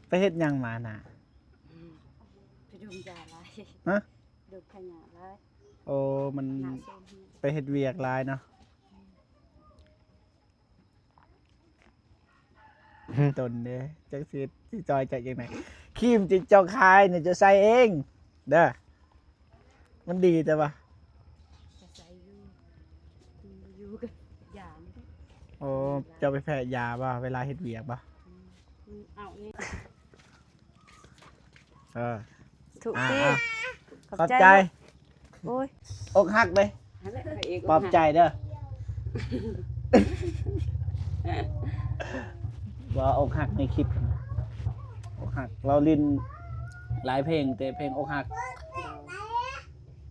ໄປເຮັດຫຍັງມານະ? ອືມ ໄປດົມຢາຫຼາຍ. ຮະ? ດົມຂະຫຍະຫຼາຍ. ໂອ້ ມັນ ຂະຫຍະໂຊນເຮືອນ ໄປເຮັດວຽກຫຼາຍເນາະ. ອືມ ຕົນເດ້ ຈັກຊິ ຊິຊ່ອຍເຈົ້າຈັ່ງໃດ? ຄຣີມທີ່ເຈົ້າຂາຍນີ້ ເຈົ້າໃສ່ເອງເດີ. ມັນດີແຕ່ວ່າ ກໍໃສ່ຢູ່ ມັນບໍ່ຢູ່ກັບຢາມັນ. ໂອ້ ເຈົ້າໄປແພ້ຢາບໍ່ ເວລາເຮັດວຽກບໍ່? ອືມ ເອົານີ້ ເອີ ຖືກ ອ່າ ຕິ ອ່າ ຂອບໃຈ ຂອບໃຈ. ໂອ້ຍ ອົກຫັກເດ້ ຫັ້ນແຫຼະ ພະເອກ ປອບໃຈເດີ. ວ່າອົກຫັກໃນຄລິບ ອົກຫັກ ລາວຫຼິ້ນຫຼາຍເພງ ແຕ່ເພງອົກຫັກ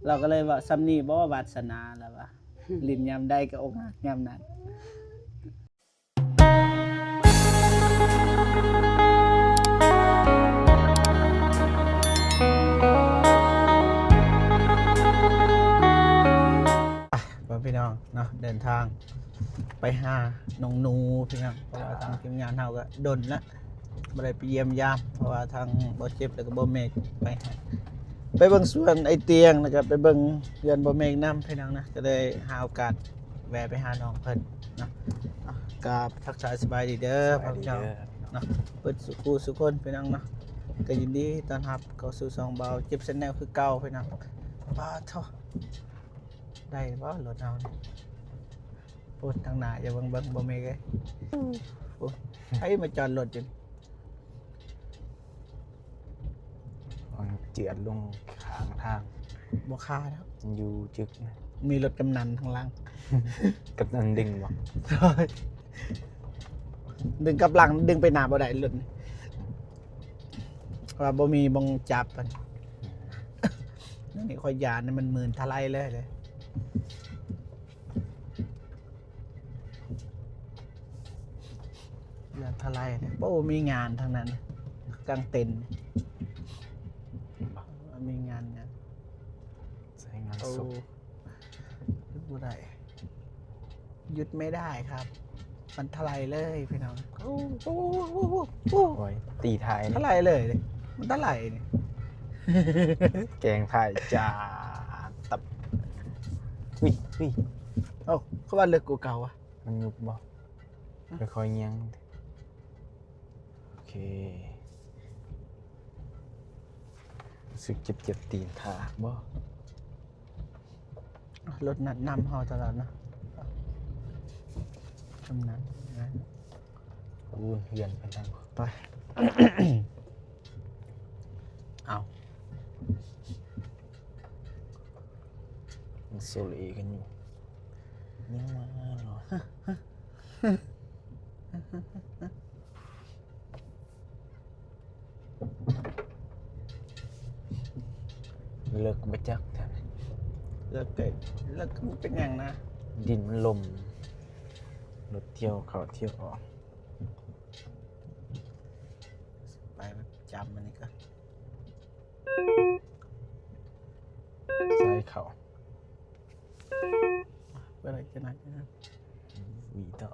ລາວກໍເລີຍວ່າ ສ່ຳນີ້ບໍ່ວາດສະໜາ ລາວວ່າ ຫຼິ້ນຍາມໃດກໍອົກຫັກຍາມນັ້ນ. ອ່ະ ພໍ່ພີ່ນ້ອງເນາະ ເດີນທາງໄປຫານ້ອງໜູພີ່ນ້ອງ ເພາະວ່າທາງທີມງານເຮົາກໍດົນລະ ບໍ່ໄດ້ໄປຢ້ຽມຢາມ ເພາະວ່າທາງບໍ່ເຈັບ ແລ້ວກໍບໍ່ເມກໄປໃຫ້ ໄປເບິ່ງສວນໄອ້ຕຽງ ແລ້ວກໍໄປເບິ່ງເຮືອນບໍ່ເມກນຳ ພີ່ນ້ອງນະ ກໍເລີຍຫາໂອກາດແວ່ໄປຫານ້ອງເພິ່ນເນາະ. ອ່ະ ກາບທັກທາຍສະບາຍດີເດີ ສະບາຍດີເດີ ພໍ່ພີ່ນ້ອງເນາະ ເບິດສູ່ສູ່ຄົນ ພີ່ນ້ອງເນາະ ກໍຍິນດີຕ້ອນຮັບເຂົ້າສູ່ຊ່ອງບ່າວເຈັບແຊນແນວຄືເກົ່າ ພີ່ນ້ອງ. ປາດໂທ້ ໄດ້ບໍ່ລົດເຮົານີ້? ໂອ້ ທາງໜ້າຢ່າເບິ່ງ ເບິ່ງບໍ່ມີເລີຍ. ໂອ້ ໃຜມາຈອດລົດຢູ່ນີ້? ເຈື່ອນລົງຂ້າງທາງ ບໍ່ຄາແລ້ວ ຢູ່ຈຶກນະ. ມີລົດກຳນັນທາງຫຼັງ ກຳນັນດຶງບໍ່? ໂອ້ຍ ດຶງກັບຫຼັງ ດຶງໄປໜ້າບໍ່ໄດ້ລົດນີ້. ວ່າບໍ່ມີບ່ອນຈັບມັນ. ນີ້ຂ້ອຍຢ້ານມັນມື່ນທະໄລເລີຍເດ້ ຢ້ານທະໄລເດ້. ໂອ້ ມີງານທາງນັ້ນ ກາງເຕັນ ມີງານຫຍັງ? ໃຊ້ງານສົບ ໂອ້ ບໍ່ໄດ້. ຢຸດໄມ່ໄດ້ຄັບ ມັນທະໄລເລີຍພີ່ນ້ອງ. ໂອ້ ໂອ້ ໂອ້ ໂອ້ ໂອ້ຍ ຕີທ້າຍນີ້ ທະໄລເລີຍເດ້ ມັນທະໄລນີ້ ແກງທ້າຍຈາດ ຕັບ ອຸ້ຍ ອຸ້ຍ ເອົ້າ ຄືວ່າເລິກກວ່າເກົ່າວະ? ມັນຍຸບບໍ່? ອືມ ຄ່ອຍໆຍ່ຽງ. ໂອເຄ ຮູ້ສຶກເຈັບໆຕີນຂາບໍ່? ລົດນັດນຳເຮົາຕະຫຼອດເນາະ ນຳນັ້ນນະ. ໂອ້ ເຮືອນເພິ່ນທາງ ໄປ ເອົ້າ ມັນໂຊເລກັນຢູ່ ຍັງມາເນາະ. ເລິກບໍ່ຈັກແທ້ ເລິກ ເລິກ ເລິກ ເປັນຫຍັງນະ? ດິນມັນລົມ ລົດທ່ຽວເຂົ້າທ່ຽວອອກ. ໄປປະຈຳອັນນີ້ກ່ອນ ໃສ່ເຂົ້າ. ເປີດໄວ້ຈັກໜ້ອຍ ວີຕໍ່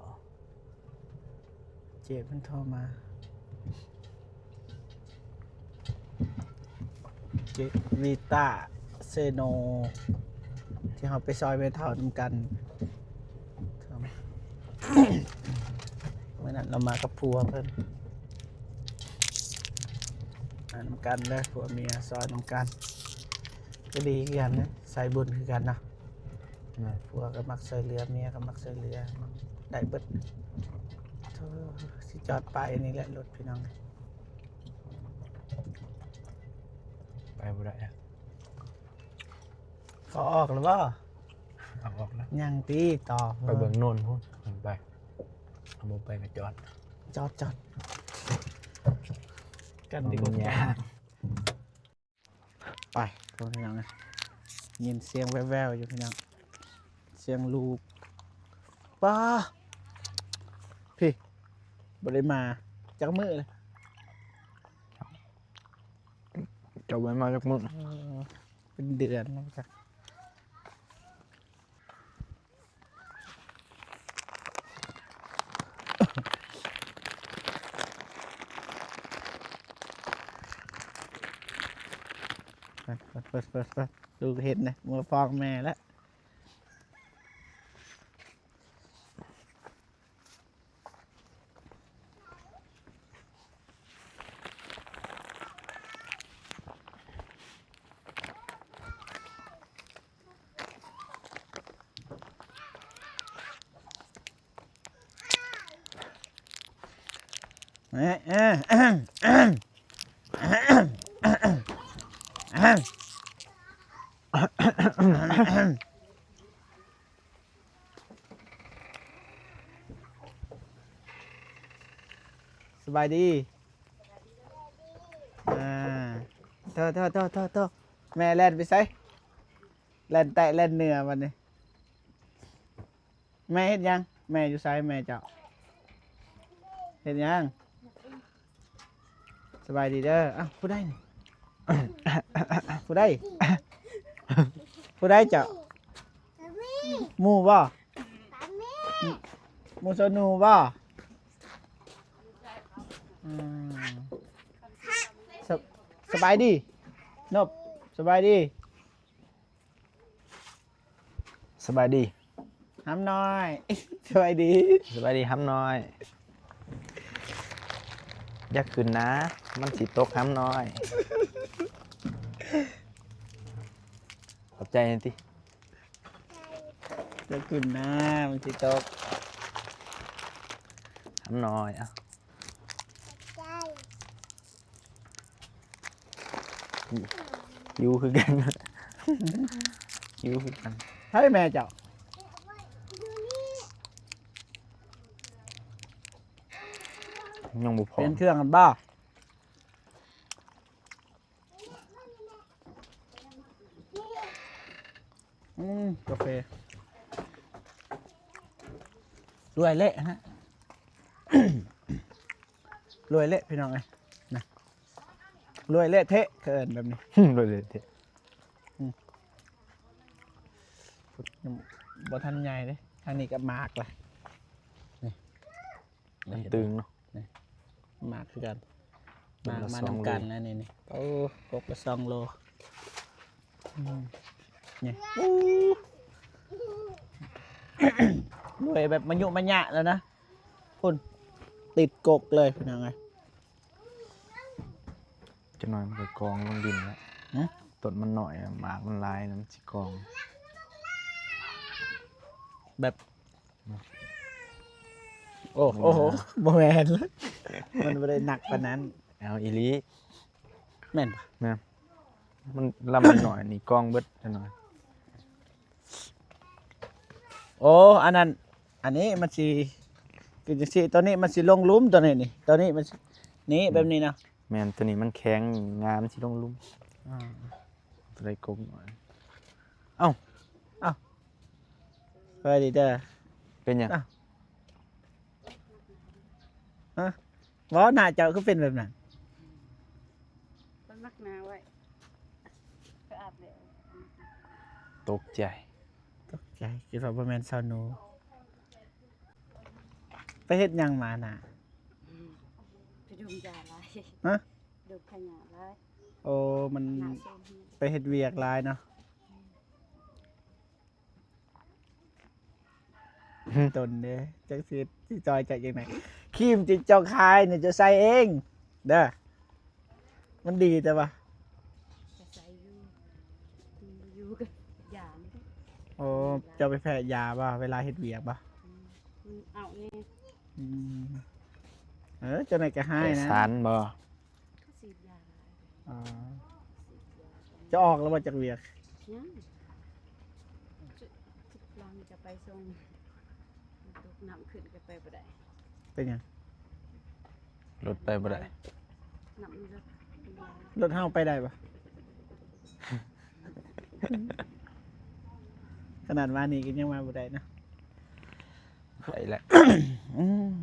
ເຈເພິ່ນໂທມາ ເຈ ວີຕ້າ ເຊໂນ ທີ່ເຮົາໄປຊ່ອຍແມ່ເຖົ້ານຳກັນ. ມື້ນັ້ນລາວມາກັບຜົວເພິ່ນ ມານຳກັນເດີ ຜົວເມຍຊ່ອຍນຳກັນ ກໍດີຄືກັນເນາະ ສາຍບຸນຄືກັນເນາະ. ແມ່ນ ຜົວກໍມັກຊ່ວຍເຫຼືອ ເມຍກໍມັກຊ່ວຍເຫຼືອ ໄດ້ເບິດ. ໂທ້ ຊິຈອດປ້າຍນີ້ແຫຼະລົດພີ່ນ້ອງ ໄປບໍ່ໄດ້. ເຂົາອອກແລ້ວບໍ່? ເອົາອອກແລ້ວ ຍັງຕິ ຕໍ່ ໄປເບິ່ງໂນນພຸ້ນ ໄປ ເອົາບໍ່ໄປກໍຈອດ ຈອດ ຈອດ ກັນດີກວ່າ ມັນຍາກ. ໄປ ພີ່ນ້ອງເອີຍ ຍິນສຽງແວ່ວໆຢູ່ພີ່ນ້ອງ ສຽງລູກ ປ້າ ພີ້ ບໍ່ໄດ້ມາຈັກມື້ເລີຍ. ເຈົ້າບໍ່ໄດ້ມາຈັກມື້ ເອີ ເປັນເດືອນແລ້ວຈັກ. ເປີດ ເປີດ ເປີດ ເປີດ ລູກເຫັນເດ້ ເມືອຟ້ອງແມ່ແລ້ວ. ສະບາຍດີ. ອ່າ ໂທ ໂທ ໂທ ໂທ ໂທ ແມ່ແລ່ນໄປໃສ? ແລ່ນແຕະແລ່ນເໜືອບັດນີ້. ແມ່ເຮັດຫຍັງ? ແມ່ຢູ່ໃສແມ່ເຈົ້າ? ເຮັດຫຍັງ? ສະບາຍດີເດີ. ອ້າວ ຜູ້ໃດນີ້? ຜູ້ໃດ? ຜູ້ໃດເຈົ້າ? ໝູ່ບໍ່? ໝູ່ຊະໜູບໍ່? ອືມ ສະ ສະບາຍດີ ນົບ ສະບາຍດີ. ສະບາຍດີ ຫຳນ້ອຍ. ສະບາຍດີ ສະບາຍດີ ຫຳນ້ອຍ. ຢ່າຂຶ້ນນາ ມັນຊິຕົກ ຫຳນ້ອຍ. ຂອບໃຈແດ່ຕິ. ຢ່າຂຶ້ນນາ ມັນຊິຕົກ ຫຳນ້ອຍ. ເອົາ ຫິວຄືກັນ ຫິວຄືກັນ. ໃຜແມ່ເຈົ້າ? ຍັງບໍ່ພ້ອມ ປ່ຽນເຄື່ອງກັນບໍ່? ອືມ ກາເຟ ລວຍເລະນະ ລວຍເລະ ພີ່ນ້ອງເອີຍ ນະ ລວຍເລະເທະ ເຂົາເອີ້ນແບບນີ້ ລວຍເລະເທະ. ອືມ ຍັງບໍ່ທັນໃຫຍ່ເດ້ ທາງນີ້ກໍໝາກລະ ນີ້ ມັນຕຶງເນາະ ນີ້ ໝາກຄືກັນ ໝາກມານຳກັນນະ ນີ້ ນີ້ ໂອ້ ກົກລະສອງໂລ ອືມ ນີ້ ໂອ້ ລວຍແບບມະຍຸມະຍະແລ້ວນະ ພຸ້ນ ຕິດກົກເລີຍ ພີ່ນ້ອງເອີຍ. ຈັກໜ້ອຍມັນກໍກອງລົງດິນແລ້ວ ຫຶ? ຕົ້ນມັນໜ້ອຍ ໝາກມັນຫຼາຍ ມັນຊິກອງ ແບບ ໂອ້ ບໍ່ແມ່ນ ໂອ້ໂຫ ບໍ່ແມ່ນ ມັນບໍ່ໄດ້ໜັກປານນັ້ນ. ເອົາອີ່ຫຼີ ແມ່ນບໍ່? ແມ່ນ ມັນລຳໜ້ອຍນີ້ ກອງເບິດຈັກໜ້ອຍ. ໂອ້ ອັນນັ້ນ ອັນນີ້ມັນຊິ ຄືຈັ່ງຊີ້ ຕົວນີ້ມັນຊິລົງຫຼຸມ ຕົວນີ້ນີ້ ຕົວນີ້ມັນຊິ ນີ້ ອືມ ແບບນີ້ນະ. ແມ່ນ ຕົວນີ້ມັນແຂງ ງາມັນຊິລົງຫຼຸມ. ອ່າ ຕົວໃດກົກໜ້ອຍ. ເອົ້າ ເອົ້າ ສະບາຍດີເດີ. ເປັນຫຍັງ? ເອົ້າ ຮະ? ບໍ່ ໜ້າເຈົ້າຄືເປັນແບບນັ້ນ? ເພິ່ນມັກໜາວໄວ້ ເພິ່ນອາບແລ້ວ ຕົກໃຈ ຕົກໃຈ ຄິດວ່າບໍ່ແມ່ນສາວໜູ. ໄປເຮັດຫຍັງມານະ? ໄປດົມຢາຫຼາຍ. ຮະ? ດົມຂະຫຍະຫຼາຍ. ໂອ້ ມັນ ໜ້າໂຊມແຮງ ໄປເຮັດວຽກຫຼາຍເນາະ. ຕົນເດ້ ຈັກຊິ ຊິຈ່ອຍໃຈຈັ່ງໃດ? ຄຣີມທີ່ເຈົ້າຂາຍນີ້ເຈົ້າໃສ່ເອງເດີ ມັນດີແຕ່ວ່າ ກະໃສ່ຢູ່ ຢູ່ກັບຢານີ້. ໂອ້ ເຈົ້າໄປແພ້ຢາບໍ່ ເວລາເຮັດວຽກບໍ່? ອືມ ອືມ ເອົາແນ່. ອືມ ເອີ ເຈົ້ານັ້ນກະຮ້າຍນະ ສານບໍ່? ກໍສີດຢາຫຼາຍ. ອໍ ສີດຢາ ຈະອອກແລ້ວບໍ່ຈາກວຽກ? ຍັງ ຈະ ຈະຫຼັງຈະໄປສົ່ງ ມັນຕົກນ້ຳຂຶ້ນກໍໄປບໍ່ໄດ້. ເປັນຫຍັງ? ລົດໄປບໍ່ໄດ້ ນ້ຳມັນເລິກ. ລົດເຮົາໄປໄດ້ບໍ່? ຂະໜາດວ່ານີ້ກໍຍັງມາບໍ່ໄດ້ເນາະ. ໄປແລ້ວ ອືມ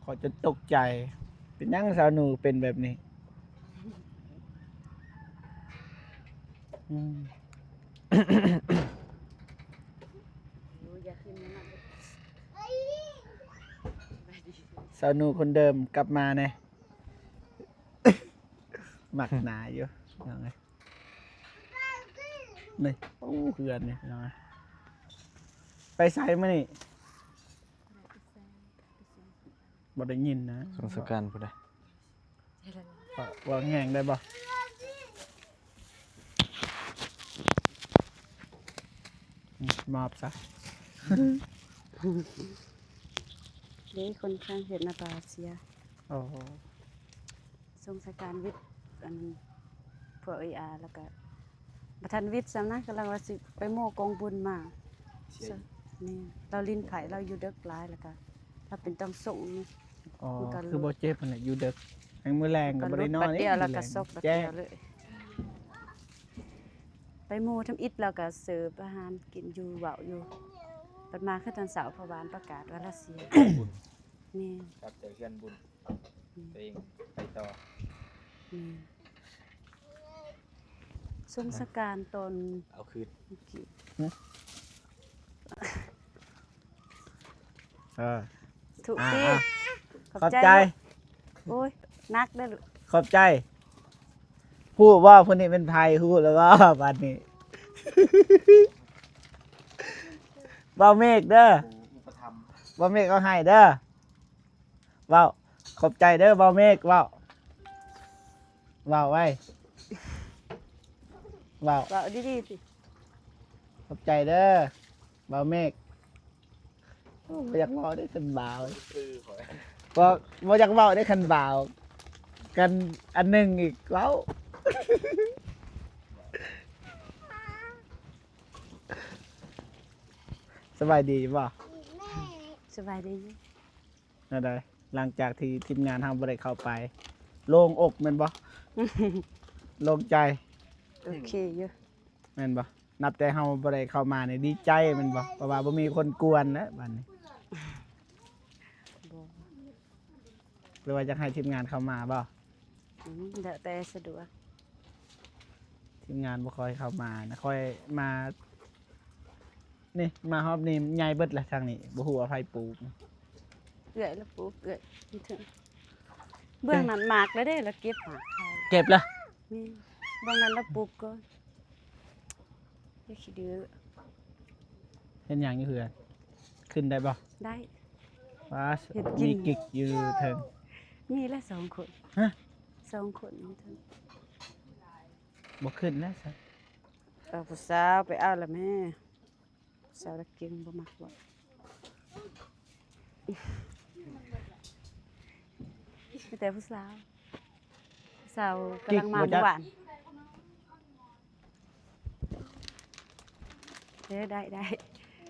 ຂ້ອຍຈົນຕົກໃຈ ເປັນຫຍັງສາວໜູເປັນແບບນີ້? ອືມ ໂອ້ຍ ຢ່າຂຶ້ນມານຳເດີ ສະບາຍດີ ສາວໜູຄົນເດີມກັບມາແນ່ ມັກໜາຢູ່ ພີ່ນ້ອງເອີຍ. ນີ້ ໂອ້ ເຮືອນນີ້ພີ່ນ້ອງ ໄປໃສມື້ນີ້? ບໍ່ໄດ້ຍິນນະ ສົງສະການພຸ້ນນະ ເວົ້າແຮງໄດ້ບໍ່? ມອບຊະ ເດ້ ຄົນຂ້າງເຮັດໜ້າຕາເສຍ. ໂອ້ ສົງສະການວິດ ອັນ ພວກເອື້ອຍອາ ແລ້ວກະ ບໍ່ທັນວິດຊ້ຳນະ ກຳລັງວ່າຊິໄປໂມ້ກອງບຸນມາ. ແມ່ນ ລາວຫຼິ້ນໄພ້ ລາວຢູ່ເດິກຫຼາຍ ແລ້ວກະລາວເປັນຕ້ອງສົ່ງ. ອໍ ຄືບໍ່ເຈັບຫັ້ນແຫຼະ ຢູ່ເດິກ ແຮ່ງມື້ແລງກໍບໍ່ໄດ້ນອນ ບັດດຽວລາວກໍຊອກບັດດຽວເລີຍ. ໄປໂມ້ທຳອິດ ລາວກໍເສີບອາຫານກິນຢູ່ ເວົ້າຢູ່ ບັດມາຄືຕອນເຊົ້າ ພໍ່ບ້ານປະກາດວ່າລາວເສຍ. ແມ່ນ ກັບແຕ່ເຮືອນບຸນ ອືມ ຕົວເອງໄປຕໍ່. ແມ່ນ ສົງສະການຕອນເອົາຄືນ ເມື່ອກີ້ ເອີ ຖືກ ອ່າ ຕິ ອ່າ ຂອບໃຈ ຂອບໃຈ. ໂອ້ຍ ໜັກເດີ້ລູກ ຂອບໃຈ. ຮູ້ບໍ່ຜູ້ນີ້ເປັນໃຜ? ຮູ້ແລ້ວບໍ່? ບາດນີ້ ບ່າວເມກເດີ້ ບ່າວເມກເອົາໃຫ້ເດີ້. ເວົ້າ ຂອບໃຈເດີ້ບ່າວເມກ ເວົ້າ ເວົ້າໄວ້ ເວົ້າ ເວົ້າດີໆ ຕິ ຂອບໃຈເດີ້ບ່າວເມກ. ໂອ້ ບໍ່ຢາກເວົ້າເດ້ຄັນບ່າວ ບໍ່ ບໍ່ຢາກເວົ້າເດ້ຄັນບ່າວ ກັນອັນໜຶ່ງອີກ ເວົ້າ. ສະບາຍດີຢູ່ບໍ່? ສະບາຍດີຢູ່. ແນວໃດ? ຫຼັງຈາກທີ່ທີມງານເຮົາບໍ່ໄດ້ເຂົ້າໄປ ໂລ່ງອົກແມ່ນບໍ່? ໂລ່ງໃຈ ໂອເຄຢູ່ ແມ່ນບໍ່? ນັບແຕ່ເຮົາບໍ່ໄດ້ເຂົ້າມານີ້ດີໃຈແມ່ນບໍ່? ເພາະວ່າບໍ່ມີຄົນກວນແລ້ວບາດນີ້ ບໍ່ ຫຼືວ່າຢາກໃຫ້ທີມງານເຂົ້າມາບໍ່? ອືມ ແລ້ວແຕ່ສະດວກ ທີມງານບໍ່ຄ່ອຍເຂົ້າມານະ ຄ່ອຍມາ ນີ້ ມາຮອບນີ້ໃຫຍ່ເບິດແລ້ວທາງນີ້ ບໍ່ຮູ້ວ່າໃຜປູກ. ເອື້ອຍລະປູກ ເອື້ອຍຢູ່ເທິງ ເບື້ອງນັ້ນໝາກແລ້ວເດ້ ລະເກັບໝາກຂາຍ ເກັບລະ ແມ່ນ ເບື້ອງນັ້ນລະປູກກ່ອນ. ຢ່າຂີ້ດື້ ເຮັດຫຍັງຢູ່ເຮືອນ? ຂຶ້ນໄດ້ບໍ່? ໄດ້ ວ້າ ເຮັດກິນ ມີກິກຢູ່ເທິງ ມີແຫຼະສອງຄົນ ຮະ ສອງຄົນຢູ່ເທິງ ບໍ່ຂຶ້ນແລ້ວຊະ ເອົາຜູ້ສາວໄປເອົາລະແມ່. ສາວລະເກັ່ງ ບໍ່ມັກເວົ້າ ມີແຕ່ຜູ້ສາວ ຜູ້ສາວກຳລັງມາ ກິກບໍ່ຈັກ ມື້ວານ ເອີ ໄດ້ ໄດ້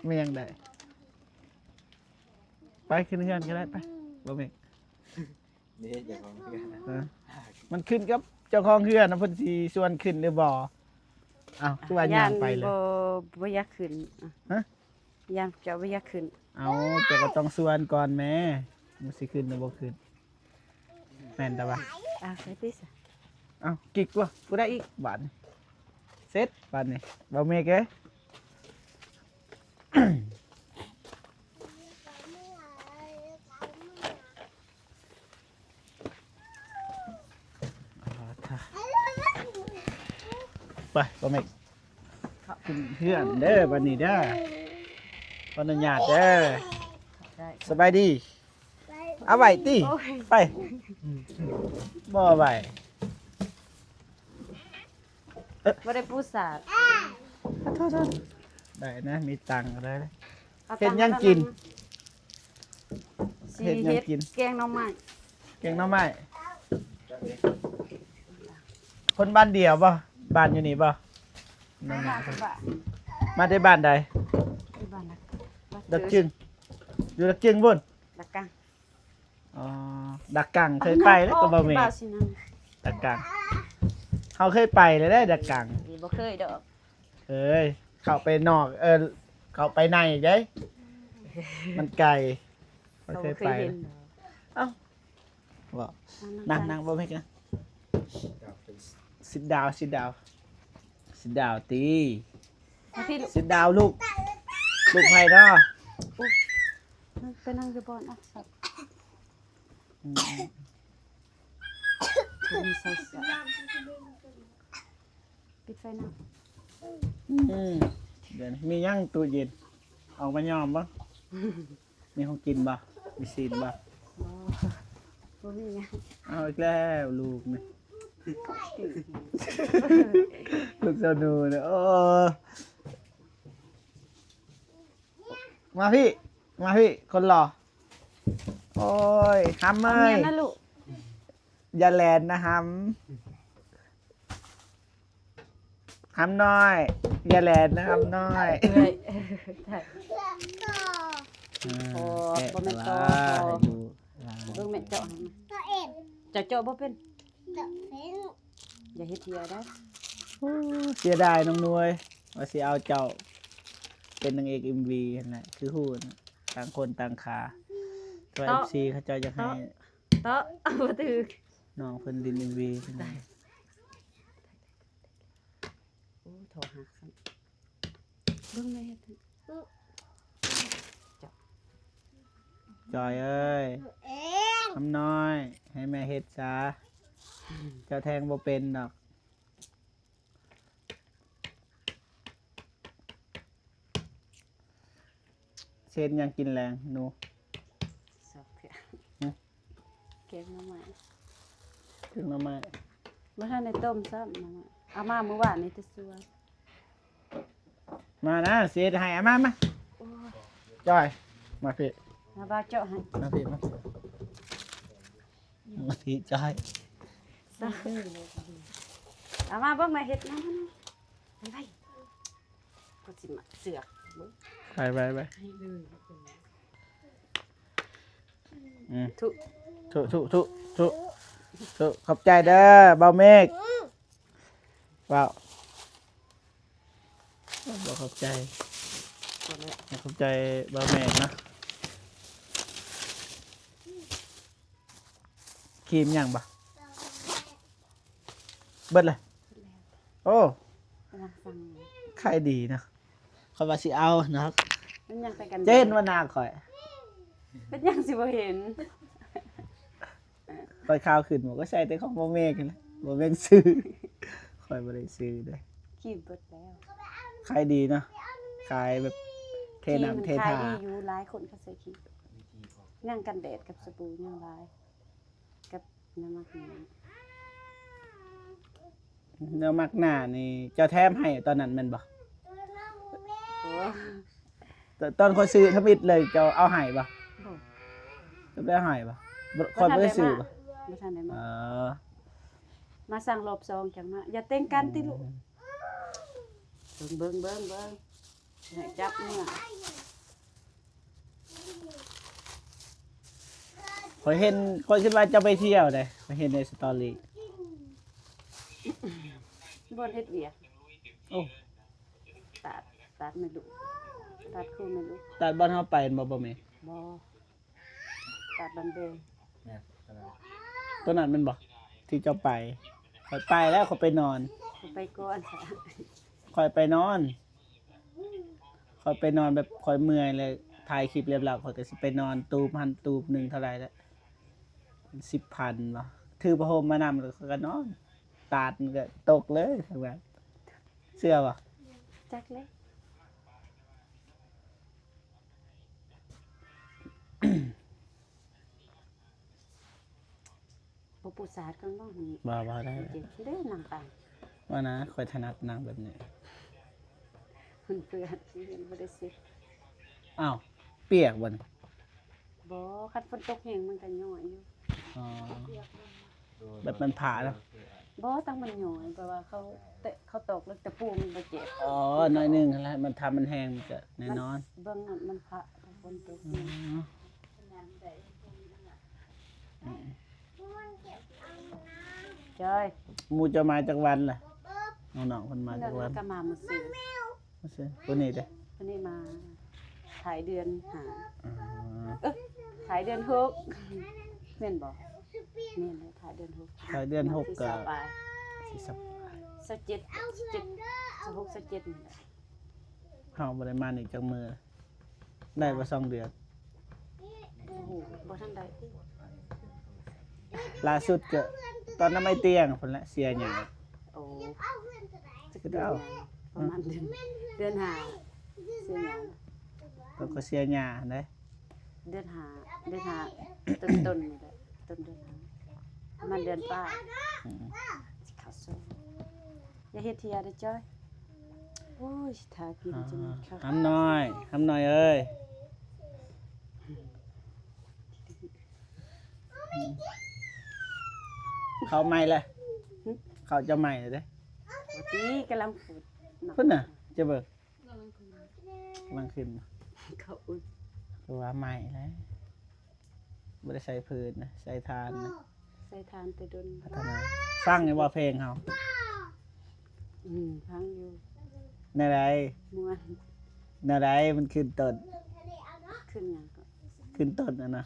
ແມ່ນຫຍັງໄດ້? ໄປຂຶ້ນເຮືອນກໍໄດ້ ໄປ ບໍ່ແມ່ນ. ນີ້ເຈົ້າຂອງເຮືອນ ເອີ ມັນຂຶ້ນກັບເຈົ້າຂອງເຮືອນນະ ເພິ່ນຊິຊວນຂຶ້ນຫຼືບໍ່? ອ້າວ ຄືວ່າຍ່າງໄປເລີຍ ບໍ່ ບໍ່ຢາກຂຶ້ນ ຮະ ຢ້ານເຈົ້າບໍ່ຢາກຂຶ້ນ ເອົ້າ ເຈົ້າກໍຕ້ອງຊວນກ່ອນແມ້ ມັນຊິຂຶ້ນຫຼືບໍ່ຂຶ້ນ ແມ່ນແຕ່ວ່າ ອ້າວ ໄປຕິຊະ ເອົ້າ ກິກບໍ່ ຜູ້ໃດອີກບາດນີ້ ເສັດບາດນີ້ ບ່າວເມກເອີຍ. ໄປ ບໍ່ແມ່ນ ຂຶ້ນເຮືອນເດີ້ ບັດນີ້ເດີ້ ຂໍອະນຸຍາດເດີ້ ໄດ້ ສະບາຍດີ ເອົາໄວ້ຕິ ໂອ້ຍ ໄປ ບໍ່ໄວ້ ບໍ່ໄດ້ປູສາດ ໂທດໆ ໄດ້ນະ ມີຕັງກໍໄດ້ ເຮັດຫຍັງກິນ? ຊິເຮັດ ເຮັດຫຍັງກິນ? ແກງໜໍ່ໄມ້ ແກງໜໍ່ໄມ້ ຄົນບ້ານດຽວບໍ່? ບ້ານຢູ່ນີ້ບໍ່? ມາແຕ່ບ້ານໃດ? ຢູ່ບ້ານດາກ ດາກຈຶງ ຢູ່ດາກຈຶງພຸ້ນ ດາກກາງ ອໍ ດາກກາງເຄີຍໄປແລ້ວກໍບໍ່ແມ່ນ ດາກກາງ ເຮົາເຄີຍໄປແລ້ວເດ້ ດາກກາງ ບໍ່ເຄີຍດອກ ເຄີຍ ເຂົ້າໄປນອກ ເອີ ເຂົ້າໄປໃນເດ້ ມັນໄກ ບໍ່ເຄີຍໄປ ເຮົາບໍ່ເຄີຍເຫັນດອກ ເອົ້າ ເວົ້າ ນັ່ງ ນັ່ງ ນັ່ງ ນັ່ງ ບໍ່ເຮັດຫຍັງ sit down sit down sit down ຕິ ມາພີ້ລູກ sit down ລູກ ລູກໃຜເນາະ ໂອ້ຍ ນັ່ງ ໄປນັ່ງຢູ່ບ່ອນ ເອົາ ອືມ ບໍ່ມີໃສ່ເສື້ອ ປິດໄຟນຳ ອືມ ເດີນ ມີຫຍັງຕູ້ເຢັນ? ອອກມາຍອມບໍ່? ມີຂອງກິນບໍ່? ມີຊີ້ນບໍ່? ບໍ່ ບໍ່ມີຫຍັງ. ເອົາອີກແລ້ວລູກນີ້ ລູກສາວໜູນີ້. ໂອ້ ມາພີ້ ມາພີ້ ຄົນຫຼໍ່. ໂອ້ຍ ຫຳເອີຍ ເອົາເມຍນະລູກ ຢ່າແລ່ນນະຫຳ. ຫຳນ້ອຍ ຢ່າແລ່ນນະຫຳນ້ອຍ. ເອື້ອຍ ເອີ ບໍ່ແມ່ນຕໍ່ ໃຫ້ດູ ເບິ່ງແມ່ເຈາະໃຫ້ ເຈົ້າເອງ ເຈົ້າເຈາະບໍ່ເປັນ? ເຈາະເປັນ. ຢ່າເຮັດເທື່ອເດີ. ໂອ້ ເສຍດາຍນ້ອງນວຍ ວ່າຊິເອົາເຈົ້າເປັນນາງເອກເອັມວີຫັ້ນແຫຼະ ຄືຮູ້ນະ ຕ່າງຄົນຕ່າງຂາ ແຕ່ວ່າ ເຕາະ ເອັຟຊີ ເຂົາເຈົ້າຢາກໃຫ້ ເຕາະ ເຕາະ ບໍ່ຖືກ ນ້ອງເພິ່ນຫຼິ້ນເອັມວີ. ໂອ້ ທໍ່ຫັກຊ້ຳ ເບິ່ງແມ່ເຮັດ ຈອຍເອີຍ ເອງ ຄຳນ້ອຍ ໃຫ້ແມ່ເຮັດຊະ ເຈົ້າແທງບໍ່ເປັນດອກ. ເຮັດຫຍັງກິນແລງໜູ? ຊອກເທື່ອ ຫຶ? ແກງໜໍ່ໄມ້ ແກງໜໍ່ໄມ້ ບໍ່ທັນໄດ້ຕົ້ມຊ້ຳໜໍ່ໄມ້ ເອົາມາມື້ວານນີ້ແຕ່ສວນ. ມານະ ຊິເຮັດໃຫ້ ເອົາມາ ມາ ໂອ້ຍ ຈອຍ ມາພີ້ ມາບ່າວເຈາະໃຫ້ ມາພີ້ ມາ ມາພີ້ ຈອຍ ເອົາມາເບິ່ງ ມາເຮັດນຳ ໄປ ໄປ ກໍຊິມາເຊືອກເບິ່ງ ໄປ ໄປ ໄປ. ອືມ ທຸ ທຸ ທຸ ທຸ ທຸ ຂອບໃຈເດີບ່າວເມກ ເວົ້າ ບໍ່ຂອບໃຈ ບໍ່ແລ້ວ ຂອບໃຈບ່າວເມກເນາະ. ຄຣີມຫຍັງບໍ່? ເບິດເລີຍ. ໂອ້ ກຳລັງສັ່ງ ຂາຍດີເນາະ. ຂ້ອຍວ່າຊິເອົາເນາະ. ມັນຫຍັງແຕ່ກັນ ເຈນວ່າໜ້າຂ້ອຍ ເປັນຫຍັງຊິບໍ່ເຫັນ? ຂ້ອຍຂາວຂຶ້ນບໍ່ ກໍໃສ່ແຕ່ຂອງບໍ່ແມ່ນຫັ້ນແຫຼະ. ບໍ່ແມ່ນຊື້ ຂ້ອຍບໍ່ໄດ້ຊື້ເດ້. ຄຣີມເບິດແລ້ວ. ຂາຍດີເນາະ. ຂາຍແບບເທນ້ຳເທທາ. ຄຣີມມັນຂາຍດີຢູ່ ຫຼາຍຄົນເຂົາໃສ່ຄຣີມ. ຫຍັງກັນແດດກັບສະບູຍັງຫຼາຍ. ກັບນ້ຳມັກໜ້າ ນ້ຳມັກໜ້ານີ້ເຈົ້າແຖມໃຫ້ຕອນນັ້ນແມ່ນບໍ່? ໂອ້ ຕ- ຕອນຂ້ອຍຊື້ທຳອິດເລີຍ ເຈົ້າເອົາໃຫ້ບໍ່? ບໍ່ ເຈົ້າບໍ່ໄດ້ໃຫ້ບໍ່? ບໍ່ ຂ້ອຍບໍ່ໄດ້ຊື້ບໍ່? ບໍ່ທັນໄດ້ມາ ບໍ່ທັນໄດ້ມາ. ເອີ ມາສັ່ງລອບສອງຈັ່ງມາ. ຢ່າເຕັງກັນຕິລູກ. ອືມ ເບິ່ງ ເບິ່ງ ເບິ່ງ ເບິ່ງ ໃຫ້ຈັບເມືອ. ຂ້ອຍເຫັນ ຂ້ອຍຄິດວ່າເຈົ້າໄປທ່ຽວເດ້ ຂ້ອຍເຫັນໃນສະຕໍຣີ. ບ່ອນເຮັດວຽກ. ໂອ້ ຕາດ ຕາດແມ່ລູກ ຕາດຄູ່ແມ່ລູກ. ຕາດບ່ອນເຮົາໄປແມ່ນບໍ່? ບໍ່ແມ່ນ ບໍ່ ຕາດບ້ານແບງ. ແມ່ນ ຕົວນັ້ນແມ່ນບໍ່ ທີ່ເຈົ້າໄປ? ຂ້ອຍໄປແລ້ວ ຂ້ອຍໄປນອນ. ຂ້ອຍໄປກ່ອນ ຂ້ອຍໄປນອນ. ຂ້ອຍໄປນອນແບບຂ້ອຍເມື່ອຍແລ້ວ ຖ່າຍຄລິບລຽບລ້າ ຂ້ອຍກໍຊິໄປນອນຕູບຫັ້ນຕູບໜຶ່ງເທົ່າໃດລະ ສິບພັນບໍ່ ຖືຜ້າຫົ່ມມານຳ ແລ້ວຂ້ອຍກໍນອນ ຕາດມັນກໍຕົກເລີຍ. ເຊື່ອບໍ່? ຈັກແຫຼະ. ບໍ່ປູສາດກັນບໍ່ນີ້? ບໍ່ ບໍ່ໄດ້ ເຈັບເດ້ ນັ່ງຕາມ. ວ່ານະ ຂ້ອຍຖະໜັດນັ່ງແບບນີ້. ມັນເປື້ອນ ຊິເຫັນບໍ່ໄດ້ເຊັດ. ອ້າວ ປຽກບໍ່ນີ້? ບໍ່ ຄັນຝົນຕົກແຮງມັນກໍຍ້ອຍຢູ່. ອໍ ແບບມັນຜາເນາະ. ບໍ່ ຕັ້ງມັນຍ້ອຍ ແບບວ່າເຂົາແຕະ ເຂົາຕອກເລິກຕະປູມັນບໍ່ເຈັບ. ອໍ ໜ້ອຍໜຶ່ງຫັ້ນແຫຼະ ມັນ ຖ້າມັນແຮງມັນກໍແນ່ນອນ. ມັນ ເບິ່ງມັນຜາ ຝົນຕົກ. ອໍ ອືມ ຈອຍ ໝູ່ເຈົ້າມາຈັກວັນລະ? ນ້ອງໆເພິ່ນມາຈັກວັນ? ເພິ່ນກໍມາມື້ຊືນ. ມື້ຊືນ. ຜູ້ນີ້ເດ້? ຜູ້ນີ້ມາທ້າຍເດືອນຫ້າ. ອໍ ເອີ ທ້າຍເດືອນຫົກ ແມ່ນບໍ່? ແມ່ນແຫຼະ ທ້າຍເດືອນຫົກ. ທ້າຍເດືອນຫົກກໍ ວັນທີຊາວປາຍ ຊາວເຈັດ ຊາວເຈັດ ຊາວຫົກ ຊາວເຈັດນີ້ແຫຼະ. ເຮົາບໍ່ໄດ້ມານີ້ຈັກມື້ ໄດ້ບໍ່ສອງເດືອນ? ໂອ້ໂຫ ບໍ່ທັນໄດ້. ລ່າສຸດກໍຕອນນຳໄອ້ຕຽງພຸ້ນແຫຼະ ເສຍຫຍ້າ. ໂອ້ ຈັກເດືອນ ປະ ປະມານເດືອນ ເດືອນຫ້າ ເສຍຫຍ້າ ເພິ່ນກໍເສຍຫຍ້າຫັ້ນເດ້ ເດືອນຫ້າ ເດືອນຫ້າ ຕົ້ນໆ ນີ້ແຫຼະ ຕົ້ນເດືອນຫ້າ ປະມານເດືອນປາຍ ອືມ ຊິເຂົ້າສອງ ຢ່າເຮັດເທື່ອເດີ້ຈ້ອຍ ໂອ້ຍ ຖ້າກິນ ອ່າ ຈະມີເຂົ້າ ຫຳນ້ອຍ ຫຳນ້ອຍເອີຍ ເຂົ້າໃໝ່ແລ້ວ ຫຶ? ເຂົ້າເຈົ້າໃໝ່ແລ້ວເດ້ ບໍ່ຕິ ກຳລັງຂູດເນາະ ພຸ້ນນະ ຈະເບິ່ງ ກຳລັງຂຶ້ນ ເຂົ້າອຸ່ນ ຄືວ່າໃໝ່ແລ້ວ ບໍ່ໄດ້ໃສ່ພື້ນນະ ໃສ່ຖ່ານນະ ໃສ່ຖ່ານແຕ່ດົນ ພັດທະນາ ຟັງຢູ່ບໍ່ເພງເຮົາ? ອືມ ຟັງຢູ່ ແນວໃດ? ມ່ວນ ແນວໃດ? ມັນຂຶ້ນຕົ້ນ ຂຶ້ນຫຍັງ? ຂຶ້ນຕົ້ນຫັ້ນນະ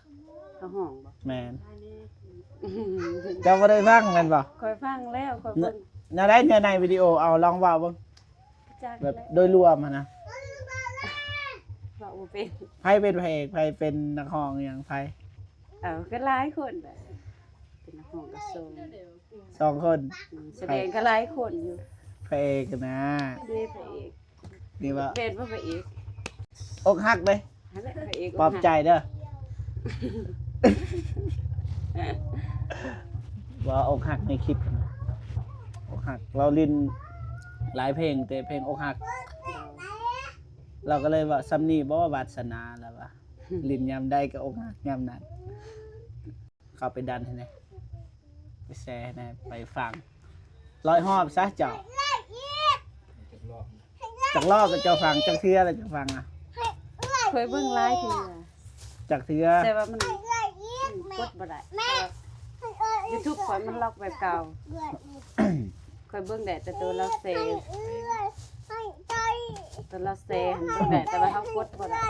ເຂົາຮ້ອງບໍ່? ແມ່ນ ເຈົ້າບໍ່ໄດ້ຟັງແມ່ນບໍ່? ຂ້ອຍຟັງແລ້ວ ຂ້ອຍເບິ່ງ ແນວໃດ? ເນື້ອໃນວິດີໂອ ເອົາລອງເວົ້າເບິ່ງ ຈັກ ແບບ ແຫຼະ ໂດຍລວມຫັ້ນນະ ເວົ້າບໍ່ເປັນ ໃຜເປັນພະເອກ ໃຜເປັນນັກຮ້ອງ ອີ່ຫຍັງ ໃຜ? ເອີ ກໍຫຼາຍຄົນແຫຼະ ເປັນນັກຮ້ອງກໍສອງ ສອງຄົນ ອືມ ສະແດງກໍຫຼາຍຄົນຢູ່ ພະເອກນະ ເດ້ພະເອກ ນີ້ວ່າ ແມ່ນບໍ່ພະເອກ? ອົກຫັກເດ້ ຫັ້ນແຫຼະພະເອກ ປອບໃຈເດີ້ ວ່າອົກຫັກໃນຄລິບ ອົກຫັກ ລາວຫຼິ້ນຫຼາຍເພງ ແຕ່ເພງອົກຫັກ ລາວກໍເລີຍວ່າ ສ່ຳນີ້ບໍ່ວາດສະໜາ ລາວວ່າ ຫຼິ້ນຍາມໃດກໍອົກຫັກຍາມນັ້ນ. ເຂົ້າໄປດັນໃຫ້ແດ່ ໄປແຊໃຫ້ແດ່ ໄປຟັງຮ້ອຍຮອບຊະເຈົ້າ ຈັກຮອບແລ້ວເຈົ້າຟັງ ຈັກເທື່ອແລ້ວເຈົ້າຟັງອະ? ຂ້ອຍເບິ່ງຫຼາຍເທື່ອ ຈັກເທື່ອ ແຕ່ວ່າມັນ ມັນກົດບໍ່ໄດ້ ເພາະວ່າຢູທູບຂ້ອຍມັນລັອກແບບເກົ່າ ຂ້ອຍເບິ່ງໄດ້ແຕ່ໂຕລາວແຊ ໂຕລາວແຊຫັ້ນເບິ່ງໄດ້ ແຕ່ວ່າເຮົາກົດບໍ່ໄດ້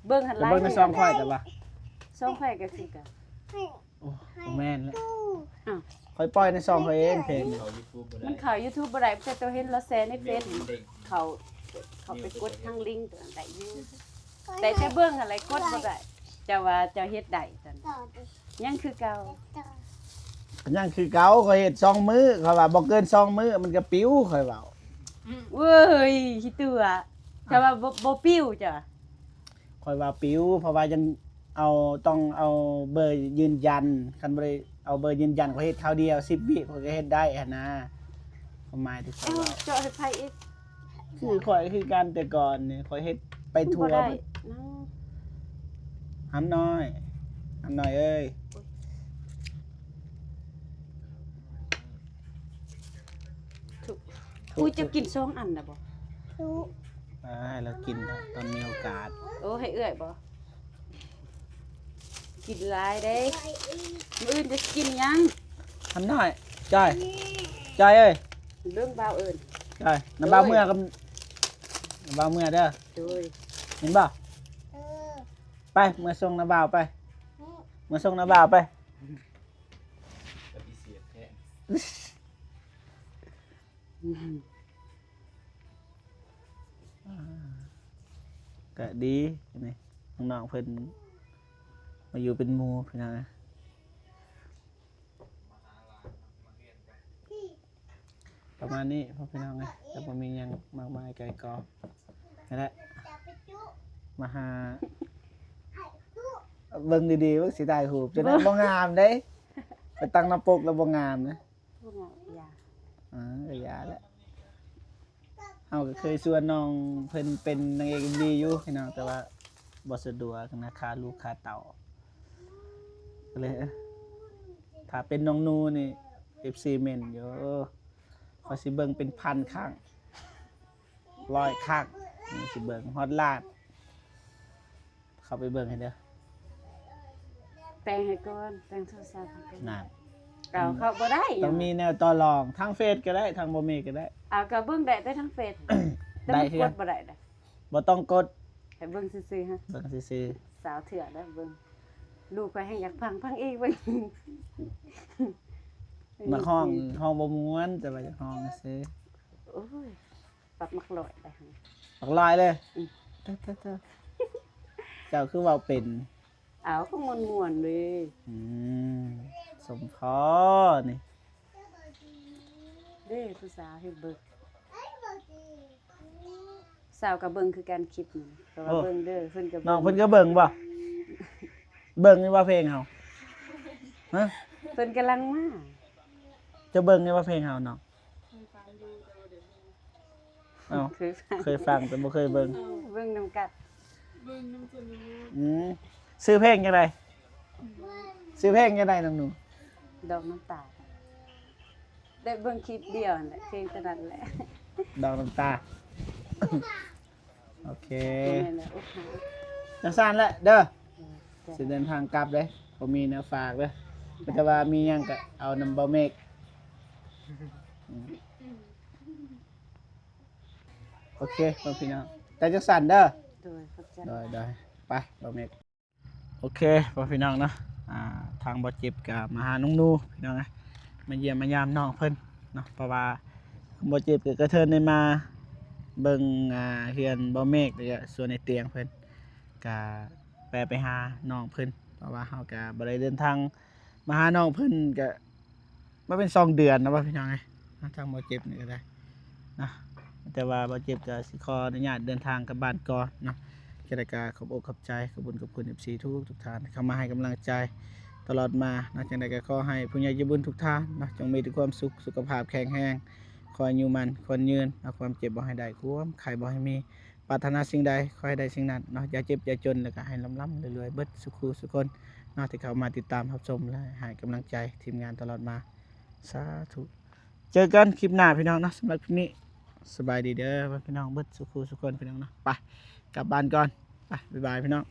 ເບິ່ງຫັ້ນຫຼາຍ ເບິ່ງໃນຊ່ອງຂ້ອຍແຕ່ວ່າ ຊ່ອງຂ້ອຍກໍຄືກັນ ໂອ້ ບໍ່ແມ່ນແລ້ວ ອ້າວ ຂ້ອຍປ່ອຍໃນຊ່ອງຂ້ອຍເອງເພງ ມັນເຂົ້າຢູທູບບໍ່ໄດ້ ແຕ່ໂຕເຫັນລາວແຊໃນເຟສ ເຂົ້າ ເຂົ້າໄປກົດທາງລິງໂຕນັ້ນໄດ້ຢູ່ ແຕ່ ແຕ່ເບິ່ງຫັ້ນແຫຼະກົດບໍ່ໄດ້ ເຈົ້າວ່າເຈົ້າເຮັດໄດ້ຊັ້ນ ຍັງຄືເກົ່າ ຍັງຄືເກົ່າ ຂ້ອຍເຮັດສອງມື້ ຂ້ອຍວ່າບໍ່ເກີນສອງມື້ມັນກໍປິວ ຂ້ອຍເວົ້າ ເວີຍ ຂີ້ຕົວະ ເຈົ້າວ່າບໍ່ ບໍ່ປິວ ເຈົ້າ ຂ້ອຍວ່າປິວ ເພາະວ່າຍັງເອົາ ຕ້ອງເອົາເບີຢືນຢັນ ຄັນບໍ່ໄດ້ເອົາເບີຢືນຢັນ ຂ້ອຍເຮັດຄາວດຽວສິບວິ ຂ້ອຍກໍເຮັດໄດ້ຫັ້ນນາ ຄວາມໝາຍທີ່ຂ້ອຍເວົ້າ ເຈົ້າເຮັດໃຜອີກ? ຄືຂ້ອຍຄືກັນ ແຕ່ກ່ອນນີ້ຂ້ອຍເຮັດໄປທົ່ວ ບໍ່ໄດ້ ຫຳນ້ອຍ ຫຳນ້ອຍເອີຍ ໂອ້ຍ ເຈົ້າກິນສອງອັນນະບໍ່? ອ່າ ໃຫ້ລາວກິນຕອນມີໂອກາດ ໂອ້ ໃຫ້ເອື້ອຍບໍ່? ກິນຫຼາຍເດ້ ມື້ອື່ນຈະກິນຫຍັງ? ຫຳນ້ອຍ ຈ້ອຍ ຈ້ອຍເອີຍ ເບິ່ງບ່າວເອີ້ນ ຈ້ອຍ ນຳບ່າວເມືອກັບ ນຳບ່າວເມືອເດີ ໂດຍ ເຫັນບໍ່? ເອີ ໄປ ເມືອສົ່ງນຳບ່າວໄປ ເມືອສົ່ງນຳບ່າວໄປ ປະຕິເສດແທ້ ອ່າ ກະດີນີ້ ນ້ອງໆເພິ່ນມາຢູ່ເປັນໝູ່ພີ່ນ້ອງ ປະມານນີ້ພໍ່ພີ່ນ້ອງເອີຍ ກະບໍ່ມີຫຍັງມາກມາຍໄກ່ກອງ ຫັ້ນແຫຼະ ມາຫາ ເບິ່ງດີໆ ເບິ່ງຊິຖ່າຍຮູບ ຈະໄດ້ບໍ່ງາມເດ້ ໄປຕັ້ງໜ້າປົກແລ້ວບໍ່ງາມນະ. ບໍ່ເຫງາະ ຢ່າ ເອີ ກໍຢ່າແຫຼະ ເຮົາກໍເຄີຍຊວນນ້ອງເພິ່ນເປັນນາງເອກເອັມວີຢູ່ພີ່ນ້ອງ ແຕ່ວ່າບໍ່ສະດວກນະ ຄາລູກຄາເຕົ້າ ກໍເລີຍ ເອີ ຖ້າເປັນນ້ອງນູນີ້ ເອັຟຊີເມັ້ນຢູ່ ຂ້ອຍຊິເບິ່ງເປັນພັນຄັ້ງ ຮ້ອຍຄັ້ງ ຊິເບິ່ງຮອດລ້ານ ເຂົ້າໄປເບິ່ງໃຫ້ເດີ ແຕ່ງໃຫ້ກ່ອນ ແຕ່ງໂທລະສັບໃຫ້ກ່ອນ ນັ້ນ ເອົາເຂົ້າບໍ່ໄດ້ ຕ້ອງມີແນວຕໍ່ລອງ ທາງເຟສກໍໄດ້ ທາງບໍ່ມີກໍໄດ້ ເອົາ ກໍເບິ່ງໄດ້ແຕ່ທາງເຟສ ແຕ່ມັນ ໄດ້ຄືກັນ ກົດບໍ່ໄດ້ເດ້ ບໍ່ຕ້ອງກົດ ໃຫ້ເບິ່ງຊື່ໆ ຮະ ເບິ່ງຊື່ໆ ຊາວເທື່ອແລ້ວເບິ່ງ ລູກຂ້ອຍແຮ່ງຢາກຟັງ ຟັງອີກເບິ່ງ ມັກຮ້ອງ ຮ້ອງບໍ່ມ່ວນ ແຕ່ວ່າຢາກຮ້ອງຊື່ ໂອ້ຍ ປັບໝາກລອຍໄປຫັ້ນ ໝາກລອຍເລີຍ ອືມ ເຈົ້າຄືເວົ້າເປັນ ເອົາ ກໍມ່ວນໆເລີຍ ອືມ ສົມພໍນີ້ ເດ້ ຜູ້ສາວເຮັດເບິ່ງ ສາວກໍເບິ່ງຄືກັນຄລິບນີ້ ກໍວ່າ ໂອ້ ເບິ່ງເດີ ເພິ່ນກໍ ນ້ອງເພິ່ນ ກໍເບິ່ງບໍ່? ເບິ່ງຢູ່ບໍ່ເພງເຮົາ? ຮະ? ເພິ່ນກຳລັງມາ. ເຈົ້າເບິ່ງຢູ່ບໍ່ເພງເຮົານ້ອງ? ເອີາ ເຄີຍຟັງ ເຄີຍຟັງແຕ່ບໍ່ເຄີຍເບິ່ງ. ເບິ່ງນຳກັນ ເບິ່ງນຳກັນ. ອືມ ຊື່ເພງຈັ່ງໃດ? ຊື່ເພງຈັ່ງໃດນ້ອງໜູ? ດອກນ້ຳຕາ. ໄດ້ເບິ່ງຄລິບດຽວຫັ້ນແຫຼະ ເພງຕົວນັ້ນແຫຼະ ດອກນ້ຳຕາ. ໂອເຄ ຈັ່ງຊັ້ນແຫຼະເດີ ຊິເດີນທາງກັບເດ້ ບໍ່ມີແນວຝາກເດີ ມີແຕ່ວ່າມີຫຍັງກໍເອົານຳເບົາເມກ. ໂອເຄ ພໍ່ພີ່ນ້ອງ ແຕ່ຈັ່ງຊັ້ນເດີ ໂດຍ ຂອບໃຈ ໂດຍ ໂດຍ ໄປ ເບົາເມກ. ໂອເຄ ພໍ່ພີ່ນ້ອງເນາະ ອ່າ ທາງບໍ່ເຈັບກໍມາຫານ້ອງໜູພີ່ນ້ອງ ມາຢ້ຽມມາຢາມນ້ອງເພິ່ນເນາະ ເພາະວ່າບໍ່ເຈັບກໍກະເທີນໄດ້ມາເບິ່ງ ອ່າ ເຮືອນບໍ່ເມກ ແລ້ວກໍສວນໄອ້ຕຽງເພິ່ນ ກະແວ່ໄປຫານ້ອງເພິ່ນ ເພາະວ່າເຮົາກະບໍ່ໄດ້ເດີນທາງມາຫານ້ອງເພິ່ນ ກະ ມາເປັນສອງເດືອນແລ້ວບໍ່ພີ່ນ້ອງເອີຍ ທາງບໍ່ເຈັບນີ້ກໍໄດ້ເນາະ ແຕ່ວ່າບໍ່ເຈັບກໍຊິຂໍອະນຸຍາດເດີນທາງກັບບ້ານກ່ອນເນາະ. ຈັ່ງໃດກໍຂອບອົກຂອບໃຈ ຂອບບຸນຂອບຄຸນເອັຟຊີທຸກໆທ່ານ ເຂົ້າມາໃຫ້ກຳລັງໃຈຕະຫຼອດມາເນາະ. ຈັ່ງໃດກໍຂໍໃຫ້ຜູ້ໃຫຍ່ໃຈບຸນທຸກທ່ານເນາະ ຈົ່ງມີແຕ່ຄວາມສຸກ ສຸຂະພາບແຂງແຮງ ຂໍອາຍຸໝັ້ນຂວັນຍືນເນາະ ຄວາມເຈັບບໍ່ໃຫ້ໄດ້ ຄວາມໄຂ້ບໍ່ໃຫ້ມີ ປາດຖະໜາສິ່ງໃດຂໍໃຫ້ໄດ້ສິ່ງນັ້ນເນາະ ຢ່າເຈັບຢ່າຈົນ ແລ້ວກໍໃຫ້ລ່ຳໆລວຍໆເບິດສູ່ຄູ່ສູ່ຄົນເນາະ ທີ່ເຂົ້າມາຕິດຕາມຮັບຊົມ ແລະ ໃຫ້ກຳລັງໃຈທີມງານຕະຫຼອດມາ ສາທຸ. ເຈີກັນຄລິບໜ້າພີ່ນ້ອງເນາະ ສຳລັບຄລິບນີ້ ສະບາຍດີເດີພີ່ນ້ອງເບິດສູ່ຄູ່ສູ່ຄົນພີ່ນ້ອງເນາະ ໄປກັບບ້ານກ່ອນ ໄປ ບາຍບາຍພີ່ນ້ອງ.